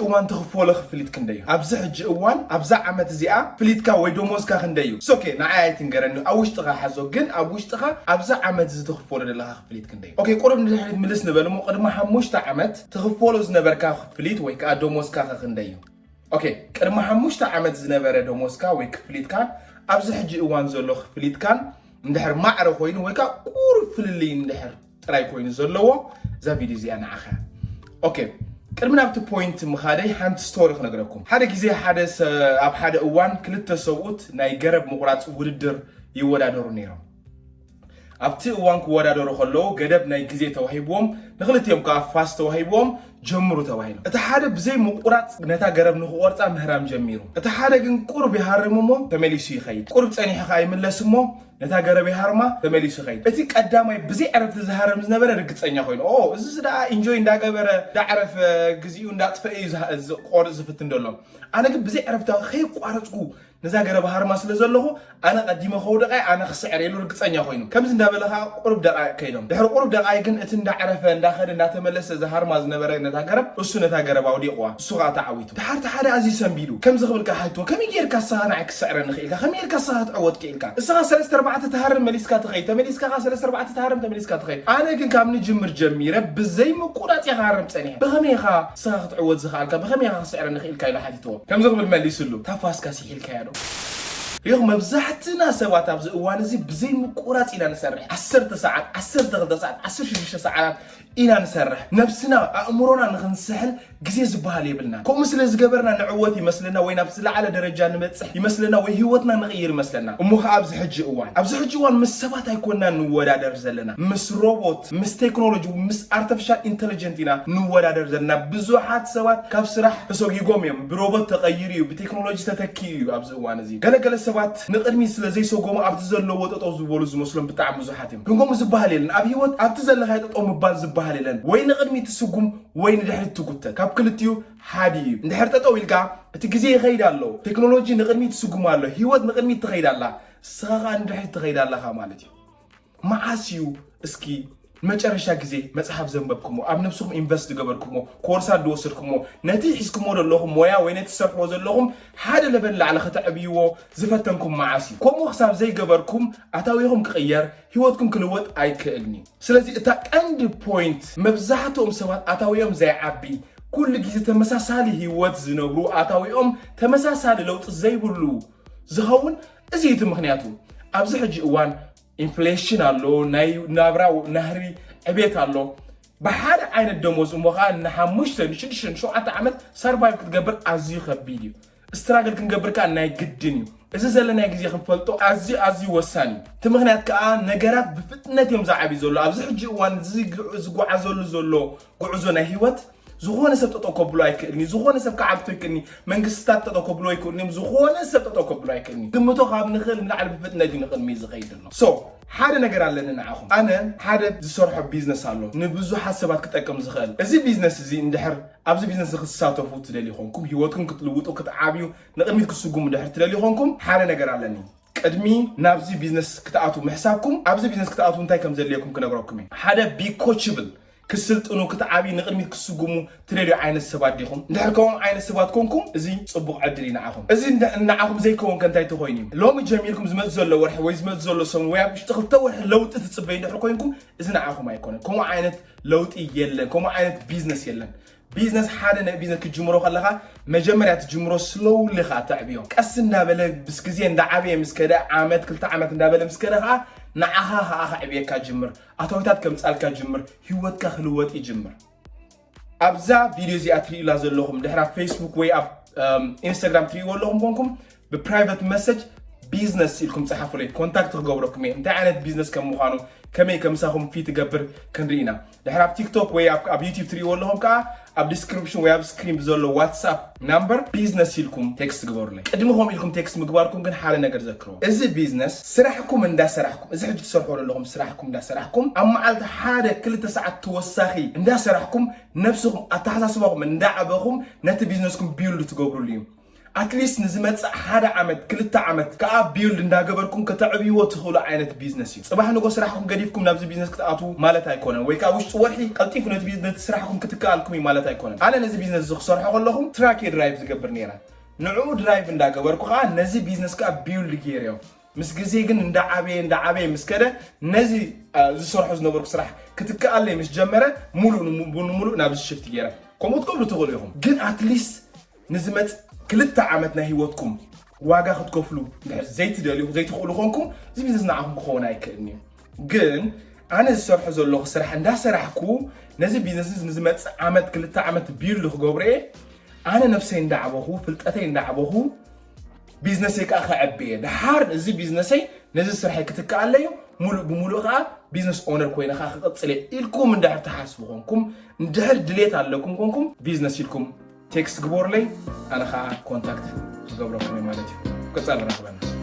እዋን ትኽፈሎ ክፍሊት ክንደይ እዩ? ኣብዚ ሕጂ እዋን ኣብዛ ዓመት እዚኣ ክፍሊትካ ወይ ደሞዝካ ክንደይ እዩ? ሶኬ ንዓይ ኣይትንገረኒ፣ ኣብ ውሽጥኻ ሓዞ። ግን ኣብ ውሽጥኻ ኣብዛ ዓመት እዚ ትኽፈሎ ዘለኻ ክፍሊት ክንደይ እዩ? ኦኬ፣ ቁሩብ ንድሕሪት ምልስ ንበል እሞ ቅድሚ ሓሙሽተ ዓመት ትኽፈሎ ዝነበርካ ክፍሊት ወይ ከዓ ደሞዝካ ከ ክንደይ እዩ? ኦኬ፣ ቅድሚ ሓሙሽተ ዓመት ዝነበረ ደሞዝካ ወይ ክፍሊትካን ኣብዚ ሕጂ እዋን ዘሎ ክፍሊትካን እንድሕር ማዕረ ኮይኑ ወይ ከዓ ቁሩብ ፍልልይ እንድሕር ጥራይ ኮይኑ ዘለዎ እዛ ቪድዮ እዚኣ ንዓኻ። ኦኬ፣ ቅድሚ ናብቲ ፖይንት ምኻደይ ሓንቲ ስቶሪ ክነግረኩም። ሓደ ግዜ ሓደ ሰ- ኣብ ሓደ እዋን ክልተ ሰብኡት ናይ ገረብ ምቑራፅ ውድድር ይወዳደሩ ነይሮም። ኣብቲ እዋን ክወዳደሩ ከለዉ ገደብ ናይ ግዜ ተዋሂብዎም፣ ንክልቲኦም ከዓ ፋስ ተዋሂብዎም ጀምሩ ተባሂሎም። እቲ ሓደ ብዘይ ምቁራፅ ነታ ገረብ ንክቆርፃ ምህራም ጀሚሩ። እቲ ሓደ ግን ቁሩብ ይሃርም እሞ ተመሊሱ ይኸይድ። ቁሩብ ፀኒሑ ከዓ ይምለስ እሞ ነታ ገረብ ይሃርማ ተመሊሱ ይኸይድ። እቲ ቀዳማይ ብዘይ ዕረፍቲ ዝሃርም ዝነበረ ርግፀኛ ኮይኑ፣ ኦ፣ እዚ ደኣ ኢንጆይ እንዳገበረ እንዳዕረፈ ግዚኡ እንዳጥፈአ እዩ ዝሃ- ዝቆርፅ ዝፍትን ዘሎ። ኣነ ግን ብዘይ ዕረፍቲ ከይቋረፅኩ ነዛ ገረብ ሃርማ ስለ ዘለኹ ኣነ ቀዲመ ከውደቐ ኣነ ክስዕር ኢሉ ርግፀኛ ኮይኑ። ከምዚ እንዳበለ ከዓ ቁሩብ ደቃይቕ ከይዶም። ድሕሪ ቁሩብ ደቃይቕ ግን እቲ እንዳዕረፈ እንዳኸደ እንዳተመለሰ ዝሃርማ ዝነበረ ነታ ገረብ እሱ ነታ ገረብ ኣውዲቕዋ። እሱ ከዓ ተዓዊቱ። ድሓር እቲ ሓደ ኣዝዩ ሰንቢዱ ከምዚ ክብል ከዓ ሓትዎ፣ ከመይ ጌርካ ንስኻ ንዓይ ክስዕረኒ ክኢልካ? ከመይ ጌርካ ንስኻ ክትዕወት ክኢልካ? ንስኻ ሰለስተ ኣርባዕተ ትሃርም መሊስካ ትኸይድ፣ ተመሊስካ ከዓ ሰለስተ ኣርባዕተ ትሃርም ተመሊስካ ትኸይድ። ኣነ ግን ካብ ንጅምር ጀሚረ ብዘይ ምቁራፅ እየ ክሃርም ፀኒሐ። ብኸመይ ኢኻ ንስኻ ክትዕወት ዝኸኣልካ? ብኸመይ ኢኻ ክስዕረኒ ክኢልካ? ኢሉ ሓቲትዎ። ከምዚ ክብል መሊስሉ፣ ታፋስካ ስሒልካያ ዶ? ይኹ መብዛሕትና ሰባት ኣብዚ እዋን እዚ ብዘይ ምቁራፅ ኢና ንሰርሕ። ዓሰርተ ሰዓት፣ ዓሰርተ ክልተ ሰዓት፣ ዓሰርተ ሽዱሽተ ሰዓታት ኢና ንሰርሕ። ነብስና ኣእምሮና ንኽንስሕል ግዜ ዝበሃል የብልና። ከምኡ ስለ ዝገበርና ንዕወት ይመስለና ወይ ናብ ዝለዓለ ደረጃ ንበፅሕ ይመስለና ወይ ህይወትና ንቕይር ይመስለና። እሞ ኸዓ ኣብዚ ሕጂ እዋን ኣብዚ ሕጂ እዋን ምስ ሰባት ኣይኮንና ንወዳደር ዘለና፣ ምስ ሮቦት፣ ምስ ቴክኖሎጂ፣ ምስ ኣርቲፊሻል ኢንተለጀንት ኢና ንወዳደር ዘለና። ብዙሓት ሰባት ካብ ስራሕ ተሰጊጎም እዮም። ብሮቦት ተቐይሩ እዩ፣ ብቴክኖሎጂ ተተኪኡ እዩ። ኣብዚ እዋን እዚ ገለገለ ሰባት ንቕድሚት ስለ ዘይሰጎሙ ኣብቲ ዘለዎ ጠጠው ዝበሉ ዝመስሎም ብጣዕሚ ብዙሓት እዮም። ግን ከምኡ ዝበሃል የለን። ኣብ ህይወት ኣብቲ ዘለኻዮ ጠጠው ምባል ዝበሃል የለን። ወይ ንቕድሚት ትስጉም ወይ ንድሕሪት ትጉተት። ካብ ክልቲኡ ሓደ እዩ። እንድሕር ጠጠው ኢልካ እቲ ግዜ ይኸይድ ኣሎ፣ ቴክኖሎጂ ንቕድሚት ትስጉም ኣሎ፣ ህይወት ንቕድሚት ትኸይድ ኣላ፣ ንስኻ ኸዓ ንድሕሪት ትኸይድ ኣለኻ ማለት እዩ። መዓስ እዩ እስኪ መጨረሻ ግዜ መጽሓፍ ዘንበብኩሞ፣ ኣብ ነብስኹም ኢንቨስት ዝገበርኩሞ፣ ኮርሳት ዝወሰድኩሞ፣ ነቲ ሒዝኩሞ ዘለኹም ሞያ ወይ ነቲ ትሰርሕዎ ዘለኹም ሓደ ለቨል ላዕሊ ከተዕብይዎ ዝፈተንኩም መዓስ እዩ? ከምኡ ክሳብ ዘይገበርኩም ኣታዊኹም ክቕየር፣ ህይወትኩም ክልወጥ ኣይክእልን እዩ። ስለዚ እታ ቀንዲ ፖይንት መብዛሕትኦም ሰባት ኣታዊኦም ዘይዓቢ፣ ኩሉ ግዜ ተመሳሳሊ ህይወት ዝነብሩ፣ ኣታዊኦም ተመሳሳሊ ለውጢ ዘይብሉ ዝኸውን እዚ እዩ እቲ ምኽንያቱ። ኣብዚ ሕጂ እዋን ኢንፍሌሽን ኣሎ፣ ናይ ናብራ ናህሪ ዕቤት ኣሎ። ብሓደ ዓይነት ደሞዝ እሞ ኸዓ ንሓሙሽተ፣ ንሽዱሽተ፣ ንሸውዓተ ዓመት ሰርቫይቭ ክትገብር ኣዝዩ ከቢድ እዩ። ስትራግል ክንገብር ከኣ ናይ ግድን እዩ። እዚ ዘለናይ ግዜ ክንፈልጦ ኣዝዩ ኣዝዩ ወሳኒ እዩ። እቲ ምኽንያት ከኣ ነገራት ብፍጥነት እዮም ዝዓብዩ ዘሎ። ኣብዚ ሕጂ እዋን እዚ ዝጉዓዘሉ ዘሎ ጉዕዞ ናይ ህይወት ዝኾነ ሰብ ጠጠው ከብሎ ኣይክእልን እዩ። ዝኾነ ሰብ ክዓግቶ ኣይክእልን እዩ። መንግስትታት ጠጠው ከብሎ ኣይክእልን እዮም። ዝኾነ ሰብ ጠጠው ከብሎ ኣይክእልን እዩ። ግምቶ ካብ ንኽእል ንላዕሊ ብፍጥነት እዩ ንቕድሚ ዝኸይድ ዘሎ። ሶ ሓደ ነገር ኣለኒ ንዓኹም። ኣነ ሓደ ዝሰርሖ ቢዝነስ ኣሎ ንብዙሓት ሰባት ክጠቅም ዝኽእል። እዚ ቢዝነስ እዚ እንድሕር ኣብዚ ቢዝነስ ክትሳተፉ ትደልዩ ኾንኩም፣ ህይወትኩም ክትልውጡ፣ ክትዓብዩ፣ ንቕድሚት ክትስጉሙ ድሕር ትደልዩ ኾንኩም ሓደ ነገር ኣለኒ። ቅድሚ ናብዚ ቢዝነስ ክትኣትዉ ምሕሳብኩም ኣብዚ ቢዝነስ ክትኣትዉ እንታይ ከም ዘድልየኩም ክነግረኩም እየ። ሓደ ቢ ኮችብል ክስልጥኑ፣ ክትዓብዩ፣ ንቕድሚት ክትስጉሙ ትደልዩ ዓይነት ሰባት ዲኹም? እንድሕር ከምኦም ዓይነት ሰባት ኮንኩም እዚ ጽቡቕ ዕድል እዩ ንዓኹም። እዚ እንድ- ንዓኹም ዘይከውን ከ እንታይ ተኾይኑ እዩ? ሎሚ ጀሚርኩም ዝመጽእ ዘሎ ወርሒ ወይ ዝመጽእ ዘሎ ሰሙን ወይ ኣብ ውሽጢ ክልተ ወርሒ ለውጢ ትጽበዩ እንድሕር ኮይንኩም እዚ ንዓኹም ኣይኮነን። ከምኡ ዓይነት ለውጢ የለን። ከምኡ ዓይነት ቢዝነስ የለን። ቢዝነስ ሓደ ናይ ቢዝነስ ክትጅምሮ ከለኻ መጀመርያ ትጅምሮ ስሎውሊ ኸዓ ተዕብዮ። ቀስ እንዳበለ ምስ ግዜ እንዳዓበየ ምስ ከደ ዓመት ክልተ ዓመት እንዳበለ ምስ ከደ ኸዓ ንዓኻ ኸዓ ከዕብየካ ጅምር። ኣታዊታት ከምጻልካ ጅምር። ህይወትካ ክልወጥ ይጅምር። ኣብዛ ቪድዮ እዚኣ ትርእዩላ ዘለኹም ድሕር ኣብ ፌስቡክ ወይ ኣብ እም፣ ኢንስታግራም ትርእይዎ ኣለኹም ኮንኩም ብፕራይቨት መሰጅ ቢዝነስ ኢልኩም ጸሓፉለይ። ኮንታክት ክገብረኩም እየ። እንታይ ዓይነት ቢዝነስ ከም ምዃኑ ከመይ ከምሳኹም ፊት ትገብር ክንርኢ ኢና። ድሕር ኣብ ቲክቶክ ወይ ኣብ ኣብ ዩቲዩብ ትርእይዎ ኣለኹም ከኣ ኣብ ዲስክሪፕሽን ወይ ኣብ ስክሪን ብዘሎ ዋትስኣፕ ናምበር ቢዝነስ ኢልኩም ቴክስት ግበሩለይ። ቅድሚ ከምኡ ኢልኩም ቴክስት ምግባርኩም ግን ሓደ ነገር ዘክርዎ። እዚ ቢዝነስ ስራሕኩም እንዳሰራሕኩም፣ እዚ ሕጂ ትሰርሕዎ ዘለኹም ስራሕኩም እንዳሰራሕኩም ኣብ መዓልቲ ሓደ ክልተ ሰዓት ተወሳኺ እንዳሰራሕኩም ነብስኹም ኣተሓሳስባኹም እንዳዕበኹም ነቲ ቢዝነስኩም ቢውልድ ትገብሩሉ እዩ። ኣትሊስት ንዝመፅእ ሓደ ዓመት ክልተ ዓመት ከዓ ቢውልድ እንዳገበርኩም ከተዕብይዎ ትኽእሉ ዓይነት ቢዝነስ እዩ። ፅባሕ ንጎ ስራሕኩም ገዲፍኩም ናብዚ ቢዝነስ ክትኣትዉ ማለት ኣይኮነን፣ ወይ ከዓ ውሽጢ ወርሒ ቀልጢፉ ነቲ ቢዝ- ነቲ ስራሕኩም ክትከኣልኩም እዩ ማለት ኣይኮነን። ኣነ ነዚ ቢዝነስ እዚ ክሰርሖ ከለኹ ትራክ እየ ድራይቭ ዝገብር ነይረ። ንዕኡ ድራይቭ እንዳገበርኩ ከዓ ነዚ ቢዝነስ ከዓ ቢውልድ ገይረዮ። ምስ ግዜ ግን እንዳዓበየ እንዳዓበየ ምስ ከደ ነዚ አ፣ ዝሰርሖ ዝነበርኩ ስራሕ ክትከኣለይ ምስ ጀመረ ሙሉእ ንሙ- ንሙሉእ ናብዚ ሽፍት ገይረ። ከምኡ ትገብሩ ትኽእሉ ኢኹም። ግን ኣትሊስት ንዝመጽእ ክልተ ዓመት ናይ ህይወትኩም ዋጋ ክትከፍሉ እንድሕር ዘይትደልዩ ዘይትኽእሉ ኮንኩም እዚ ቢዝነስ ንዓኹም ክኸውን ኣይክእልን እዩ። ግን ኣነ ዝሰርሖ ዘለኹ ስራሕ እንዳሰራሕኩ ነዚ ቢዝነስ ንዝመጽእ ዓመት ክልተ ዓመት ቢልድ ክገብሮ እየ። ኣነ ነብሰይ እንዳዕበኹ ፍልጠተይ እንዳዕበኹ ቢዝነሰይ ከዓ ከዕቢ እየ። ድሓር እዚ ቢዝነሰይ ነዚ ስርሐይ ክትከኣለዩ ሙሉእ ብሙሉእ ከዓ ቢዝነስ ኦነር ኮይነ ከዓ ክቕፅል እየ ኢልኩም እንድሕር ትሓስቡ ኮንኩም እንድሕር ድሌት ኣለኩም ኮንኩም ቢዝነስ ኢልኩም ቴክስት ግበሩለይ። ኣነ ከዓ ኮንታክት ክገብረኩም እየ ማለት እዩ። ቀፃሊ ንራኸበና።